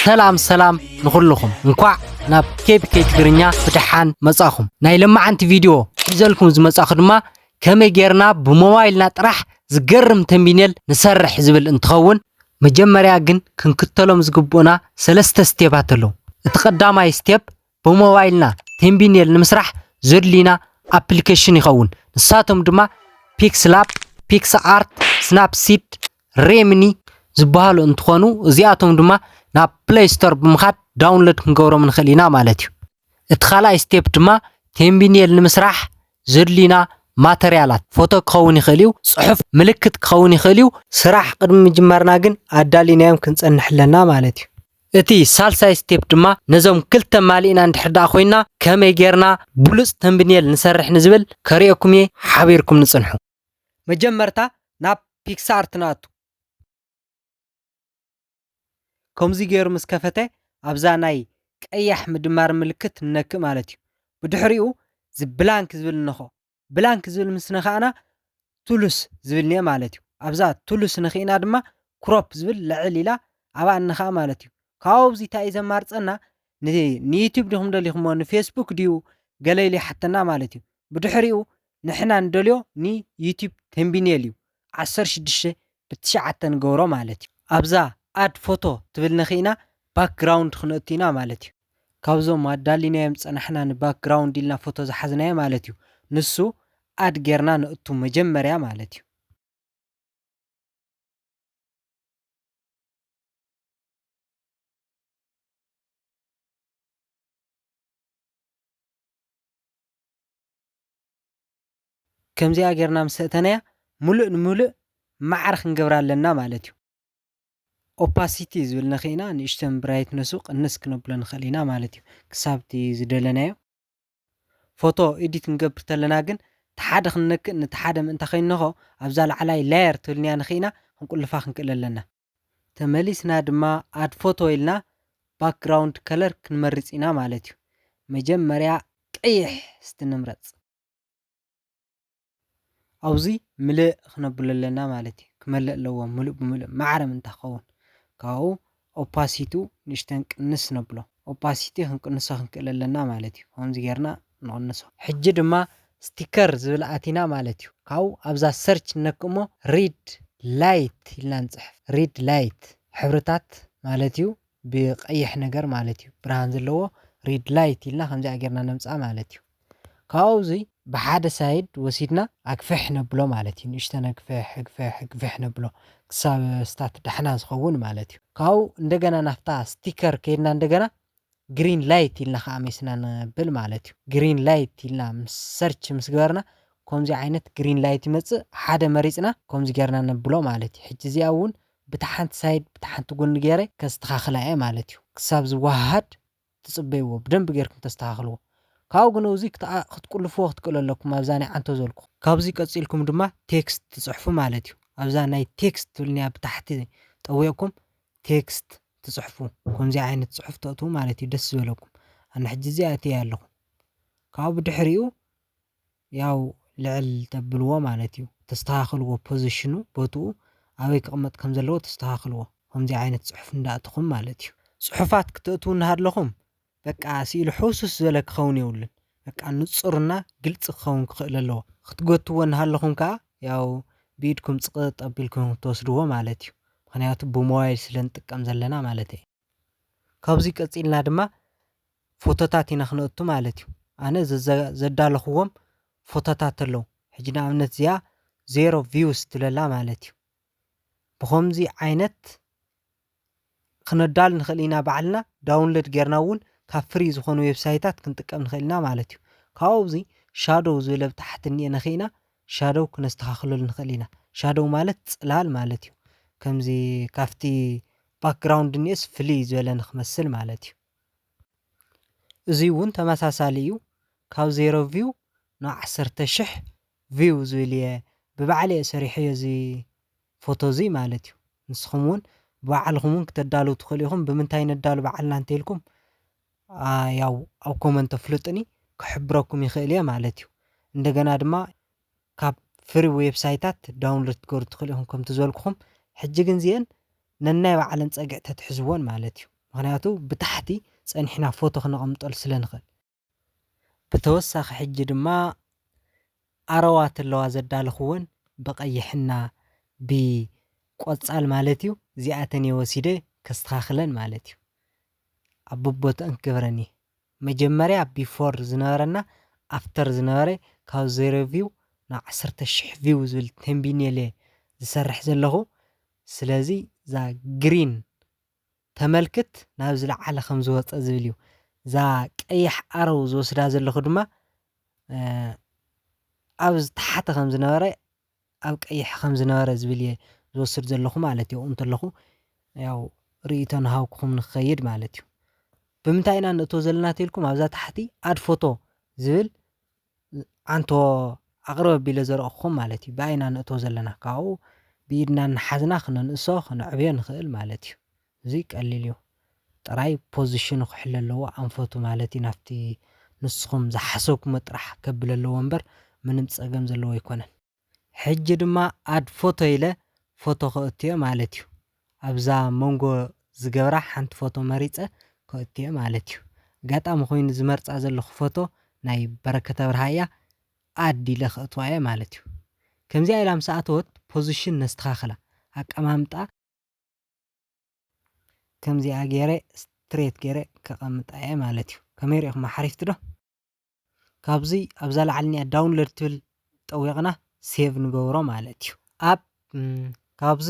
ሰላም ሰላም ንኹልኹም፣ እንኳዕ ናብ ኬፒኬ ትግርኛ ብደሓን መጻኹም። ናይ ለማዓንቲ ቪድዮ ሒዘልኩም ዝመጻኹ ድማ ከመይ ጌርና ብሞባይልና ጥራሕ ዝገርም ተምቢኔል ንሰርሕ ዝብል እንትኸውን፣ መጀመርያ ግን ክንክተሎም ዝግብኡና ሰለስተ ስቴባት ኣለዉ። እቲ ቀዳማይ ስቴፕ ብሞባይልና ተምቢኔል ንምስራሕ ዘድልዩና ኣፕሊኬሽን ይኸውን። ንሳቶም ድማ ፒክስላብ፣ ፒክስኣርት፣ ስናፕሲድ፣ ሬምኒ ዝበሃሉ እንትኾኑ፣ እዚኣቶም ድማ ናብ ፕለይ ስቶር ብምኻድ ዳውንሎድ ክንገብሮም ንኽእል ኢና ማለት እዩ። እቲ ካልኣይ ስቴፕ ድማ ተምቢኔል ንምስራሕ ዘድልዩና ማተርያላት፣ ፎቶ ክኸውን ይኽእል እዩ፣ ጽሑፍ፣ ምልክት ክኸውን ይኽእል እዩ። ስራሕ ቅድሚ ምጅማርና ግን ኣዳሊናዮም ክንጸንሕ ኣለና ማለት እዩ። እቲ ሳልሳይ ስቴፕ ድማ ነዞም ክልተ ማሊእና እንድሕር ደኣ ኮይና ከመይ ጌርና ብሉጽ ተምብኔል ንሰርሕ ንዝብል ከርእየኩም እየ፣ ሓቢርኩም ንጽንሑ። መጀመርታ ናብ ፒክስኣርት ንኣቱ። ከምዚ ገይሩ ምስ ከፈተ ኣብዛ ናይ ቀያሕ ምድማር ምልክት ንነክእ ማለት እዩ። ብድሕሪኡ እዚ ብላንክ ዝብል ንነኽኦ። ብላንክ ዝብል ምስ ነኻእና ቱልስ ዝብል እኒኦ ማለት እዩ። ኣብዛ ቱልስ ነኺእና ድማ ክሮፕ ዝብል ልዕል ኢላ ኣብኣ ንነኽኣ ማለት እዩ። ካብኡ ኣብዚ እንታይ እዩ ዘማርፀና? ን-፣ ንዩቲዩብ ዲኹም ደሊኹሞ፣ ንፌስቡክ ድዩ ገለ ኢሉ ይሓተና ማለት እዩ። ብድሕሪኡ ንሕና ንደልዮ ንዩቲዩብ ተምቢኔል እዩ። ዓሰርተ ሽዱሽተ ብትሽዓተ ንገብሮ ማለት እዩ። ኣብዛ ኣድ ፎቶ ትብል ነኺእና ባክግራውንድ ክነእቱ ኢና ማለት እዩ። ካብዞም ኣዳሊናዮም ዝጸናሕና ንባክግራውንድ ኢልና ፎቶ ዝሓዝናዮ ማለት እዩ። ንሱ ኣድ ጌርና ነእቱ መጀመርያ ማለት እዩ። ከምዚኣ ጌርና ምስ ኣእተናያ፣ ምሉእ ንምሉእ ማዕረ ክንገብራ ኣለና ማለት እዩ። ኦፓሲቲ ዝብል ነኺእና ንእሽተን ብራይትነሱ ቅንስ ክነብሎ ንኽእል ኢና ማለት እዩ። ክሳብ እቲ ዝደለናዮ ፎቶ ኤዲት ክንገብር ተለና ግን፣ እቲ ሓደ ክንነክእ፣ ነቲ ሓደ ምእንታ ከይንነኽኦ፣ ኣብዛ ላዕላይ ላየር ትብልንያ ነኺእና ክንቁልፋ ክንክእል ኣለና። ተመሊስና ድማ ኣድ ፎቶ ኢልና ባክግራውንድ ከለር ክንመርጽ ኢና ማለት እዩ። መጀመርያ ቀይሕ እስቲ ንምረጽ። ኣብዚ ምልእ ክነብሎ ኣለና ማለት እዩ። ክመልእ ኣለዎ ምሉእ ብምሉእ ማዕረ ምእንታ ክኸውን። ካብኡ ኦፓሲቱ ንእሽተን ቅንስ ነብሎ። ኦፓሲቲ ክንቅንሶ ክንክእል ኣለና ማለት እዩ። ከምዚ ጌርና ንቕንሶ። ሕጂ ድማ ስቲከር ዝብል ኣቲና ማለት እዩ። ካብኡ ኣብዛ ሰርች ነክእሞ ሪድ ላይት ኢልና ንጽሕፍ። ሪድ ላይት ሕብርታት ማለት እዩ። ብቀይሕ ነገር ማለት እዩ። ብርሃን ዘለዎ ሪድ ላይት ኢልና ከምዚኣ ጌርና ነምጽኣ ማለት እዩ። ካብኡ እዚ ብሓደ ሳይድ ወሲድና ኣግፍሕ ነብሎ ማለት እዩ። ንእሽተን ኣግፍሕ፣ ኣግፍሕ፣ ኣግፍሕ ነብሎ ክሳብ ስታት ዳሕና ዝኸውን ማለት እዩ። ካብኡ እንደገና ናብታ ስቲከር ከይድና እንደገና ግሪን ላይት ኢልና ከዓ ሜስና ነብል ማለት እዩ። ግሪን ላይት ኢልና ምስ ሰርች ምስ ገበርና ከምዚ ዓይነት ግሪን ላይት ይመጽእ። ሓደ መሪጽና ከምዚ ጌርና ነብሎ ማለት እዩ። ሕጂ እዚኣ እውን ብታ ሓንቲ ሳይድ ብታ ሓንቲ ጎኒ ገይረ ከስተኻኽላ እየ ማለት እዩ። ክሳብ ዝወሃሃድ ትጽበይዎ፣ ብደንቢ ጌርኩም ተስተኻኽልዎ። ካብኡ ግን እዚ ክትኣ-፣ ክትቁልፍዎ ክትክእሉ ኣለኩም፣ ኣብዛ ናይ ዓንቶ ዘልኩ። ካብዚ ቀጺልኩም ድማ ቴክስት ትጽሕፉ ማለት እዩ። ኣብዛ ናይ ቴክስት ትብልንያ ብታሕቲ ጠዊቕኩም ቴክስት ትጽሕፉ። ከምዚ ዓይነት ጽሑፍ ተእትዉ ማለት እዩ፣ ደስ ዝበለኩም። ኣነ ሕጂ እዚኣ እትየ ኣለኹ። ካብኡ ብድሕሪኡ ያው ልዕል ተብልዎ ማለት እዩ። ተስተኻኽልዎ፣ ፖዚሽኑ፣ ቦትኡ ኣበይ ክቕመጥ ከም ዘለዎ ተስተኻኽልዎ። ከምዚ ዓይነት ጽሑፍ እንዳእተኹም ማለት እዩ። ጽሑፋት ክተእትዉ እናሃለኹም በቃ ስኢሉ ሕውስውስ ዝበለ ክኸውን የብሉን። በቃ ንጹርና ግልጺ ክኸውን ክኽእል ኣለዎ። ክትጎትዎ እናሃለኹም ከኣ ያው ብኢድኩም ጽቕጥ ኣቢልኩም ክትወስድዎ ማለት እዩ። ምኽንያቱ ብሞባይል ስለ ንጥቀም ዘለና ማለት እየ። ካብዚ ቀጺልና ድማ ፎቶታት ኢና ክነእቱ ማለት እዩ። ኣነ ዘዘ-፣ ዘዳለኽዎም ፎቶታት ኣለዉ። ሕጂ ንኣብነት እዚኣ ዜሮ ቪውስ ትብለላ ማለት እዩ። ብኸምዚ ዓይነት ክነዳሉ ንኽእል ኢና ባዕልና፣ ዳውንሎድ ጌርና እውን ካብ ፍሪ ዝኾኑ ዌብሳይታት ክንጥቀም ንኽእል ኢና ማለት እዩ። ካብኡ እዚ ሻዶው ዝብል ኣብ ታሕቲ እኒኤ ነኽእና፣ ሻዶው ክነስተኻኽለሉ ንኽእል ኢና። ሻዶው ማለት ጽላል ማለት እዩ። ከምዚ ካብቲ ባክግራውንድ እኒኤስ ፍልይ ዝበለ ንኽመስል ማለት እዩ። እዚ እውን ተመሳሳሊ እዩ። ካብ ዜሮ ቪው ናብ ዓሰርተ ሽሕ ቪው ዝብል እየ ብባዕለይ እየ ሰሪሐዮ እዚ ፎቶ እዚ ማለት እዩ። ንስኹም እውን ባዕልኹም እውን ክተዳልው ትኽእሉ ኢኹም። ብምንታይ ነዳሉ ባዕልና እንተኢልኩም፣ ኣ፣ ያው ኣብ ኮመንት ኣፍልጡኒ፣ ክሕብረኩም ይኽእል እየ ማለት እዩ። እንደገና ድማ ካብ ፍሪ ዌብሳይታት ዳውንሎድ ክትገብሩ ትኽእሉ ኢኹም፣ ከምቲ ዝበልኩኹም። ሕጂ ግን እዚአን ነናይ ባዕለን ጸግዒ ተትሕዝዎን ማለት እዩ። ምኽንያቱ ብታሕቲ ጸኒሕና ፎቶ ክነቐምጠሉ ስለ ንኽእል። ብተወሳኺ ሕጂ ድማ ኣረዋት ኣለዋ ዘዳለኽወን ብቐይሕና ብቆጻል ማለት እዩ። እዚኣተን እየ ወሲደ ከስተኻኽለን ማለት እዩ። ኣብ በቦትአን ክገብረን እየ። መጀመርያ ቢፎር ዝነበረና ኣፍተር ዝነበረ ካብ ዜሮ ቪው ናብ ዓሰርተ ሽሕ ቪው ዝብል ተንቢን እየ ዝሰርሕ ዘለኹ። ስለዚ እዛ ግሪን ተመልክት ናብ ዝለዓለ ከም ዝወፀ ዝብል እዩ። እዛ ቀይሕ ኣረው ዝወስዳ ዘለኹ ድማ ኣብ ዝተሓተ ከም ዝነበረ ኣብ ቀይሕ ከም ዝነበረ ዝብል እየ ዝወስድ ዘለኹ ማለት እዩ። እንተለኹ ያው ርእይቶ ንሃውክኹም ንክኸይድ ማለት እዩ። ብምንታይ ኢና ንእቶ ዘለና ተልኩም ኣብዛ ታሕቲ ኣድ ፎቶ ዝብል ዓንቶ ኣቕርብ ኣቢለ ዘርአኹም ማለት እዩ። ብኣይና ንእቶ ዘለና ካብኡ ብኢድና እናሓዝና ክነንእሶ ክነዕብዮ ንኽእል ማለት እዩ። እዚ ቀሊል እዩ። ጥራይ ፖዚሽኑ ክሕለ ኣለዎ ኣንፈቱ ማለት እዩ። ናብቲ ንስኹም ዝሓሰብኩሞ ጥራሕ ከብል ኣለዎ እምበር ምንም ጸገም ዘለዎ ኣይኮነን። ሕጂ ድማ ኣድ ፎቶ ኢለ ፎቶ ከእትዮ ማለት እዩ። ኣብዛ መንጎ ዝገብራ ሓንቲ ፎቶ መሪጸ ከእትዮ ማለት እዩ። ኣጋጣሚ ኮይኑ ዝመርጻ ዘለኹ ፎቶ ናይ በረከት ኣብርሃ እያ። ኣድ ኢለ ከእትዋ እየ ማለት እዩ። ከምዚኣ ኢላ ምስ ኣተወት ፖዚሽን ነስተኻኽላ ኣቀማምጣ ከምዚኣ ገይረ ስትሬት ገይረ ከቐምጣ እየ ማለት እዩ። ከመይ ሪኢኹማ ሓሪፍቲ ዶ? ካብዚ ኣብዛ ላዕሊ ኒኣ ዳውንሎድ ትብል ጠዊቕና ሴቭ ንገብሮ ማለት እዩ። ኣብ ካብዚ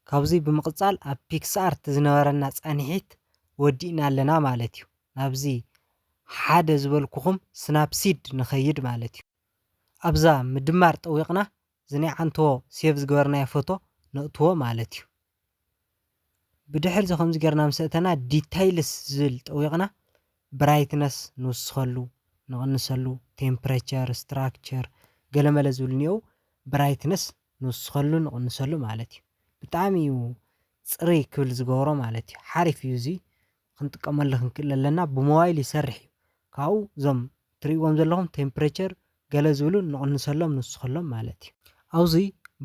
ካብዚ ብምቕጻል ኣብ ፒክስኣርት ዝነበረና ጻንሒት ወዲእና ኣለና ማለት እዩ። ናብዚ ሓደ ዝበልኩኹም ስናፕሲድ ንኸይድ ማለት እዩ። ኣብዛ ምድማር ጠዊቕና እዚ ናይ ዓንቶ ሴቭ ዝገበርናዮ ፎቶ ነእትዎ ማለት እዩ። ብድሕር እዚ ከምዚ ገርና ምስ እተና ዲታይልስ ዝብል ጠዊቕና ብራይትነስ ንውስኸሉ ንቕንሰሉ፣ ቴምፕሬቸር፣ ስትራክቸር፣ ገለመለ ዝብል እኒኦ። ብራይትነስ ንውስኸሉ ንቕንሰሉ ማለት እዩ። ብጣዕሚ እዩ ፅርይ ክብል ዝገብሮ ማለት እዩ። ሓሪፍ እዩ። እዚ ክንጥቀመሉ ክንክእል ኣለና። ብሞባይል ይሰርሕ እዩ። ካብኡ እዞም ትርእይዎም ዘለኹም ቴምፕሬቸር ገለ ዝብሉ ንቕንሰሎም ንውስኸሎም ማለት እዩ። ኣብዚ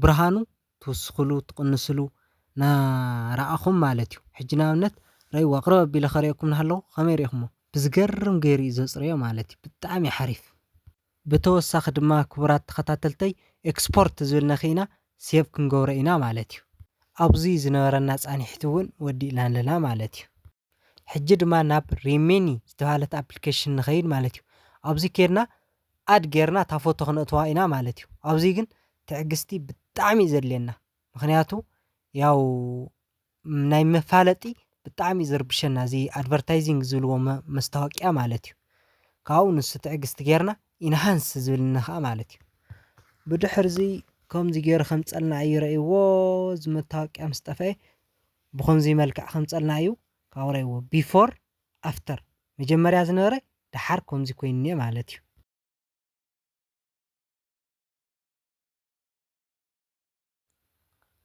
ብርሃኑ ትውስኽሉ ትቕንስሉ ናረኣኹም ማለት እዩ። ሕጂ ንኣብነት ረእይዎ፣ ኣቕርብ ኣቢለ ከርእየኩም እናሃለኹ ከመይ ርኢኹሞ? ብዝገርም ገይሩ እዩ ዘጽርዮ ማለት እዩ። ብጣዕሚ ሓሪፍ። ብተወሳኺ ድማ ክቡራት ተኸታተልተይ ኤክስፖርት ዝብል ነኺእና ሴቭ ክንገብሮ ኢና ማለት እዩ። ኣብዚ ዝነበረና ጻንሒት እውን ወዲእና ኣለና ማለት እዩ። ሕጂ ድማ ናብ ሪሜኒ ዝተባህለት ኣፕሊኬሽን ንኸይድ ማለት እዩ። ኣብዚ ኬድና ኣድ ጌርና እታ ፎቶ ክነእትዋ ኢና ማለት እዩ። ኣብዚ ግን ትዕግስቲ ብጣዕሚ እዩ ዘድልየና። ምኽንያቱ ያው ናይ መፋለጢ ብጣዕሚ እዩ ዘርብሸና፣ እዚ ኣድቨርታይዚንግ ዝብልዎ መ-፣ መስታወቅያ ማለት እዩ። ካብኡ ንሱ ትዕግስቲ ጌርና ኢንሃንስ ዝብልና ኸዓ ማለት እዩ። ብድሕር እዚ ከምዚ ገይሩ ከምፀልና እዩ፣ ረእይዎ፣ እዚ መታወቅያ ምስ ጠፍአ ብኸምዚ መልክዕ ከምፀልና እዩ። ካብኡ ረእይዎ፣ ቢፎር ኣፍተር፣ መጀመርያ ዝነበረ ደሓር ከምዚ ኮይኑ እኒአ ማለት እዩ።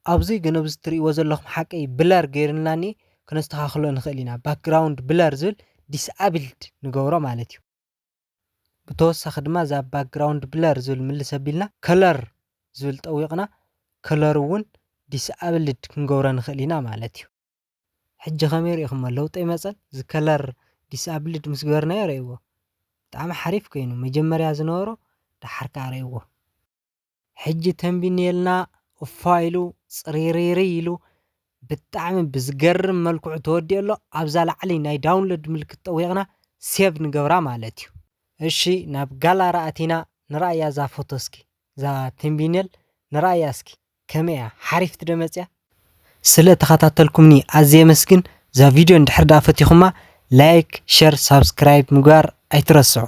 ኣብዚ ግን ኣብዚ እትርእይዎ ዘለኹም ሓቀይ ብለር ገይርልና እኒአ፣ ክነስተኻኽሎ ንኽእል ኢና። ባክግራውንድ ብለር ዝብል ዲስኣብልድ ንገብሮ ማለት እዩ። ብተወሳኺ ድማ እዛ ባክግራውንድ ብለር ዝብል ምልስ ኣቢልና ከለር ዝብል ጠዊቕና ከለር እውን ዲስኣብልድ ክንገብሮ ንኽእል ኢና ማለት እዩ። ሕጂ ከመይ ርኢኹሞ? ለውጢ ኣይመጸን? እዚ ከለር ዲስኣብልድ ምስ ገበርናዮ ረእይዎ። ብጣዕሚ ሓሪፍ ኮይኑ፣ መጀመርያ ዝነበሮ ደሓር ከኣ ረእይዎ። ሕጂ ተንቢን የልና፣ እፋ ኢሉ፣ ጽሪሪሪ ኢሉ፣ ብጣዕሚ ብዝገርም መልክዑ ተወዲኡ ኣሎ። ኣብዛ ላዕሊ ናይ ዳውንሎድ ምልክት ጠዊቕና ሴቭ ንገብራ ማለት እዩ። እሺ፣ ናብ ጋላሪ ኣቲና ንረኣያ እዛ ፎቶ እስኪ፣ እዛ ተንቢነል ንረኣያ እስኪ። ከመይ እያ? ሓሪፍቲ ዶ መጽያ? ስለ ተኸታተልኩምኒ ኣዝየ የመስግን። እዛ ቪድዮ እንድሕር ደኣ ፈቲኹማ፣ ላይክ፣ ሸር፣ ሳብስክራይብ ምግባር ኣይትረስዑ።